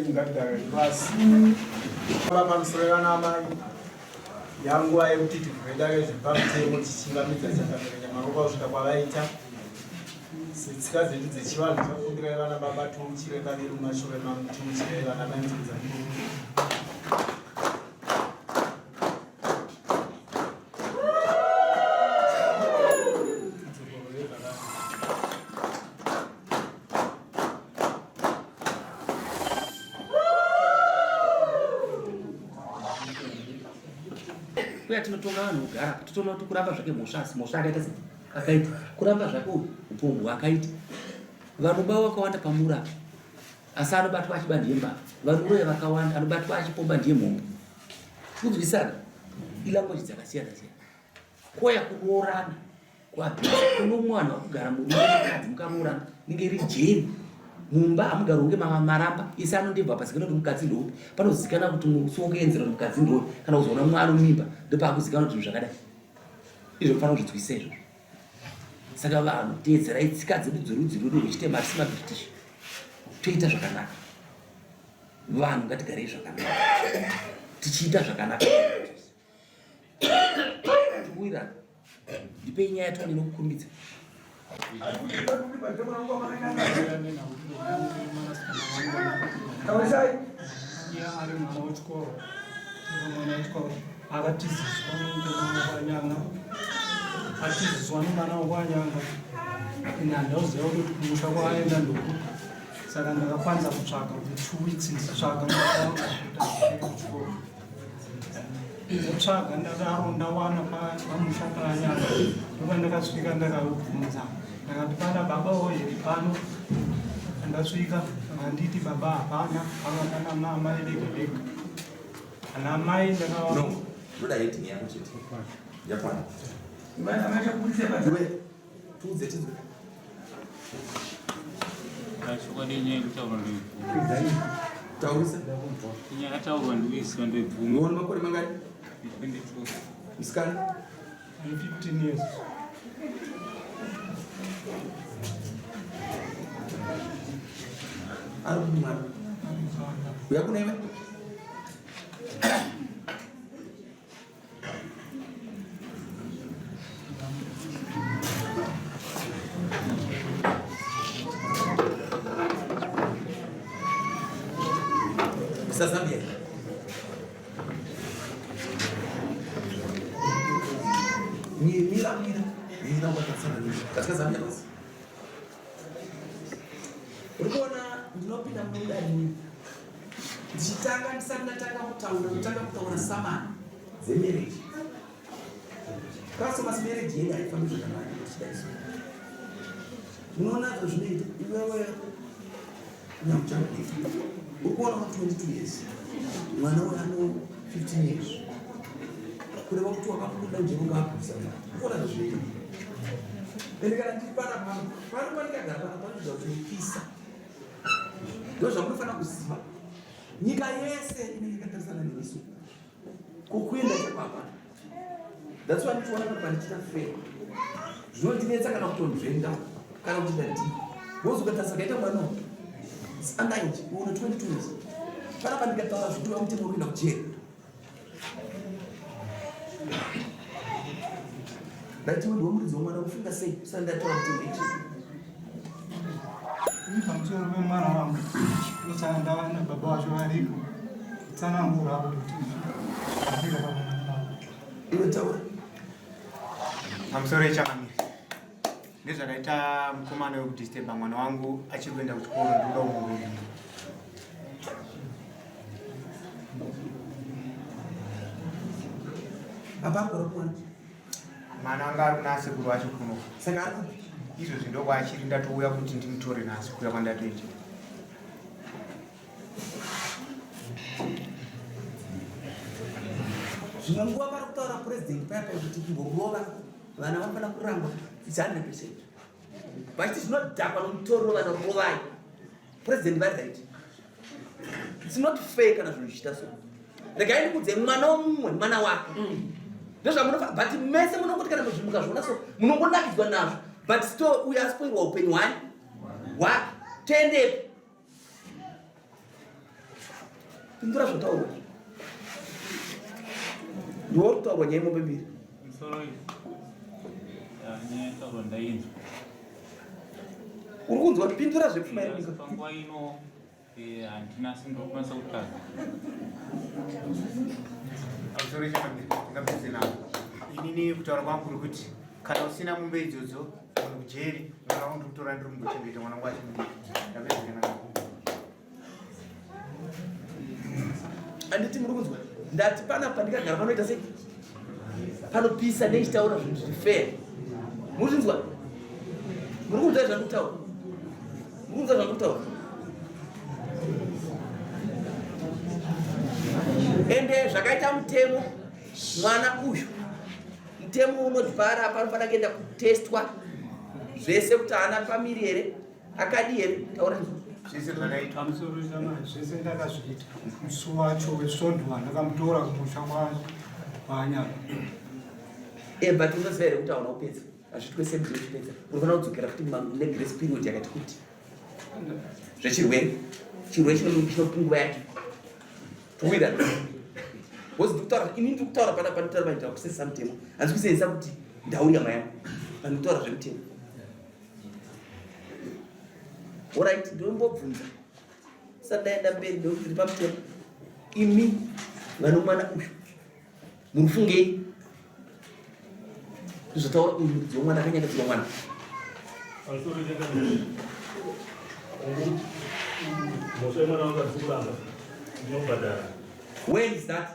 yenyu ngatigare pasi. Pamusoro vana amai yanguva yekuti tivhure dare zvepamutemo tichingamidza chakamira nyamaropa kusvika kwavaita setsika dzedu dzechivanhu takumbirai vana baba tiuchire kaviri mumashure mangu tiuchirei vana mai mutudza Kuya tinotonga vanhu kugara totoona kuti kuramba zvake mhosva asi mhosva akaita sei akaita kuramba zvake upombwe hwakaita vanoba wakawanda pamura asi anobatwa achiba ndiye mbavha vanoroya vakawanda anobatwa achipomba ndiye mhombo kunzwisana ilanguage dzakasiyana siyana koya kuroorana kuno mwana wakugara murume mukadzi mukaroorana inenge iri jeri mumba hamugari hunge maramba isi anondibva pasi kana kuti mukadzi ndoupi panozikanwa kuti musi wokuenzera kuti mukadzi ndoupi kana kuzoona mwana mimba ndopaakuzikanwa kuti zvinhu zvakadai izvo kufanira kuzvinzwisisa izvozvo saka vanhu teedzerai tsika dzedu dzerudzi rwedu rwechitema hatisi mabritish toita zvakanaka vanhu ngatigarei zvakanaka tichiita zvakanaka Tikuwirana. Ndipei nyaya tione nokukurumidza. Taurisai. Ari mwana wechikoro. Mwana wechikoro akatiziswa nemwana wanyanga. Atiziswa nemwana wanyanga. Ini handauziva kuti kumusha kwaaenda ndokupi. Saka ndakakwanisa kutsvaga kuti two weeks ndichitsvaga mwana wangu kuti aende kuchikoro. Ndotsvaga ndadaro ndawana pamusha paanyanga ndopandakasvika ndakabvunza ndakati pana baba wo here pano andasvika vanditi baba hapana panga pana mama vega vega ana mai ndakava no ndoda heading yako chete yakwana iwe Tuudze tinzwe. Chokwadi nyaya yekutaurwa ndoibvuma. Taurisa. Nyaya yakataurwa ndoiziva ndoibvuma. Uone makore mangani? 22. Musikana? 15 years. Ari kupi mwana? Uya kuna iwe? Zambia. Mira, mira. Mira wakasana nini? Katika Zambia basi. Uri kuona ndinopinda mudare nini? Ndichitanga ndisati ndatanga kutaura, ndotanga kutaura samani dzemarriage. Customers marriage yenyu haifambi zvakanaka tichidai so. Unoona zvazvinoita iwewe nyamuchanga uri kuona wa 22 years mwana uyo ano 15 years kureva kuti wakabuda njero ngaabvisa kuona zvazvinoita ende kana ndiri pana pano pano pandikagara pana panoita kuti ndipisa ndozvamunofanira kuziva nyika yese inenge yakatarisana nemisu kokuenda chepapa that's why ndichiona kuti pandichita fair zvinondinetsa kana kutonzvenga kana kuti ndadii because ukatarisa kaita mwana underage uno 22 years panapa ndikataura zvitova mutemo wekuenda kujeri ndati ndiwe muridzi wemwana kufunga sei usati ndataura mutemo ichi pamusoro pemwana wangu ndosaka ndava nababa vacho varipo tsanangura kuti zvafika pamwana wangu iwe taura pamusoro echangamire ndezvakaita mukomana wekudisturba mwana wangu achiri kuenda kuchikoro ndikuda kumuroora apa akora mwana mwana anga ari kuna asekuru acho kuno saka ari kupi izvozvi ndokwaachiri ndatouya kuti ndimutore nhasi kuuya kwandatoita Zvimwe nguva pari kutaura president paya paya kuti kumborova vana vanofanira kurangwa it's 100 percent vachiti zvinodhakwa nomutoriro vana rovai president vari right it's not fair kana zvinhu zvichiita so regai ndikudze mwana womumwe mwana wake mm. ndozvamunofa but mese munongoti kana mukazviona so munongonakidzwa nazvo but still uyo aspoirwa upenyu hwani hwake toendepi Pindura zvotaurwa. Ndiwe uri kutaurwa nyaya yemombe mbiri. Musoro iyi. Nyaya yataurwa ndainzwa. Uri kunzwa pindura zvepfuma yenyika. Panguva ino eh, handina simba rekukwanisa kutaura. Pamusoro changamire, ndingapedze navo. Inini kutaura kwangu kuri kuti kana usina mombe idzodzo munhu kujeri mwana wangu ndiri kutora ndiri kumbochengeta mwana wangu achiri mudiki. Ndapedza navo. Handiti muri kunzwa? Ndati panapa pandikagara panoita sei? Panopisa nechitaura zvinhu zviri fair. Muri kunzwa? Muri kunzwa zvandiri kutaura? Muri kunzwa zvandiri kutaura? Ende zvakaita mutemo mwana uyu mutemo unoti paari apa anofanira kuenda kutestwa zvese kuti haana famiri here akadi here taura zvese zvakaitwa Pamusoro chama zvese ndakazviita musi wacho wesvondo wandakamutora kumusha kwaanyanga. Eh, but unoziva here kuti hauna kupedza hazviitwe same day uchipedza unofanira kudzokera futi negrace period yakati kuti zvechirwere chirwere chinopunguva yacho towira because ndikutaura ini ndiri kutaura pana panditaura maita kusenzesa mutemo handisi kusenzesa kuti ndaurya maya pandikutaura zvemutemo orit ndombobvunza sati ndaenda mberi ndiri pamutemo imi vanomwana uyu murifungei zvotaura uyu muridzi womwana akanyangadzirwa mwana When is that?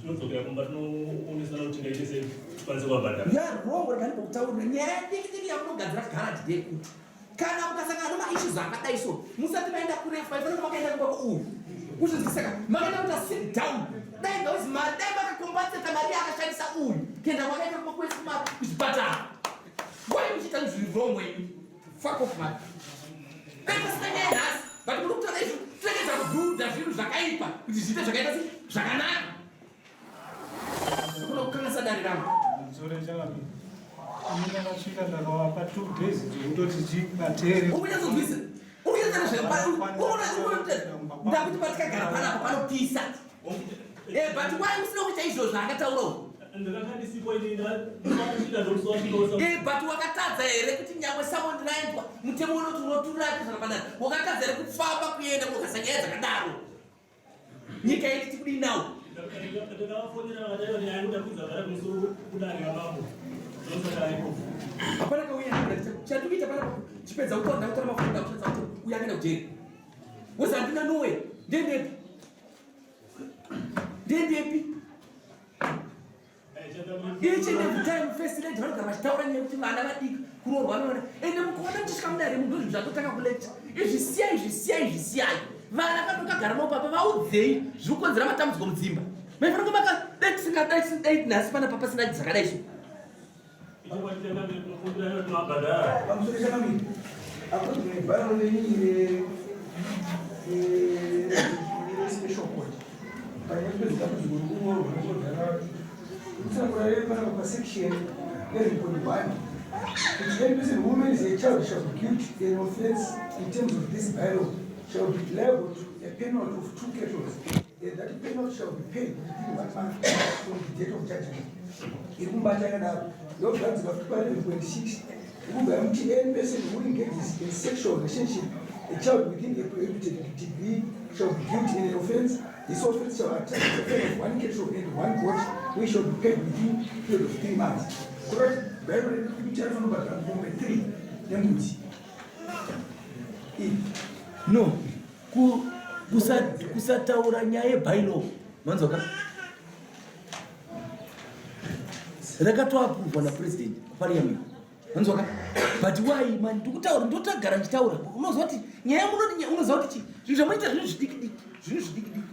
Tinodzokera kumba tinoonesana kuti tingaite sei tikwanise kuvabhadhara. You are wrong rega ndikutaurira nyaya diki diki yamunogadzira garage ndeyekuti kana mukasangana nemaissues akadai so musati maenda kurefu maifanira makaenda kumba kweuyu kuzvinzwisaka makaenda kuita sit down dai ngauzi mari dai makakombatseta mari yaakashandisa uyu kuenda kwakaita kumba kwese kuchipatara why muchiita zviri wrong wenyu Fuck off man. Dai pasina nyaya nhasi, but muri kutaura izvo tiregedza kubuilda zvinhu zvakaipa kuti zviite zvakaita se zvakanaka. Kuno kukanganisa dare rangu. Nzore chakabira. Ini ndakasvika ndakavapa 2 days dzekutoti chibatere. Uri kunyatsonzwisa? Uri kunyatsoona zvakapara? Ndakuti patikagara panapa panopisa. Eh, but why usina kuita izvozvo akataura uyu? Eh, but wakatadza here kuti nyangwe someone raitwa mutemo unoti unoturira zvakafanana wakatadza here kufamba kuenda kunogasa nyaya dzakadaro nyika yedu tikudii nawo hapana kauya chandikuita pana chipedza kutaura ndakutora mafuta ndakushandisa kuti uya akaenda kujeri wozi handina nowe ndendepi ndendepi each and every time first lady vanogara vachitaura nyaya yekuti vana vadiki kuroorwa vanoona ende mukaona muchisvika mudare munhu ndozvinhu zvatotanga kulecture izvi siyai izvi siyai izvi siyai vana vanokagara navo papa vaudzei zviri kukonzera matambudziko mudzimba maifanira kunge makadai tisingadai dai nhasi pana papa sina dzakadai so Section 11.1 Each any person who marries a child shall be guilty an offense in terms of this bylaw shall be liable to a penalty of two kettles and that penalty shall be paid within one month from the date of judgment. Iri kumbata yakadaro yogadzirwa futi pa 11.6 ikubva yamuti any person who engages in sexual relationship a child within a prohibited degree shall be guilty in an offense. This offense shall attract a fine of one cattle and one goat which shall be paid within period of 3 months. Kurati bhaibheri redu rikuti anofanira kubhadhara mombe 3 nembudzi. No, kusataura nyaya yebylaw manzwa ka rakatoapuruvwa napresident kuparliament manzwa ka but why man ndikutaura ndotagara ndichitaura unoziva kuti nyaya munoti unoziva kuti chii zvinhu zvamunoita zvinhu zvidikidiki zvinhu zvidikidiki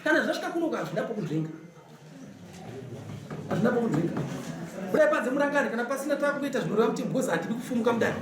kana zvasvika kuno hazvina pokunzvenga hazvina pokunzvenga kudai panze murangani kana pasina takutoita zvinoreva kuti because handidi kufumuka mudare.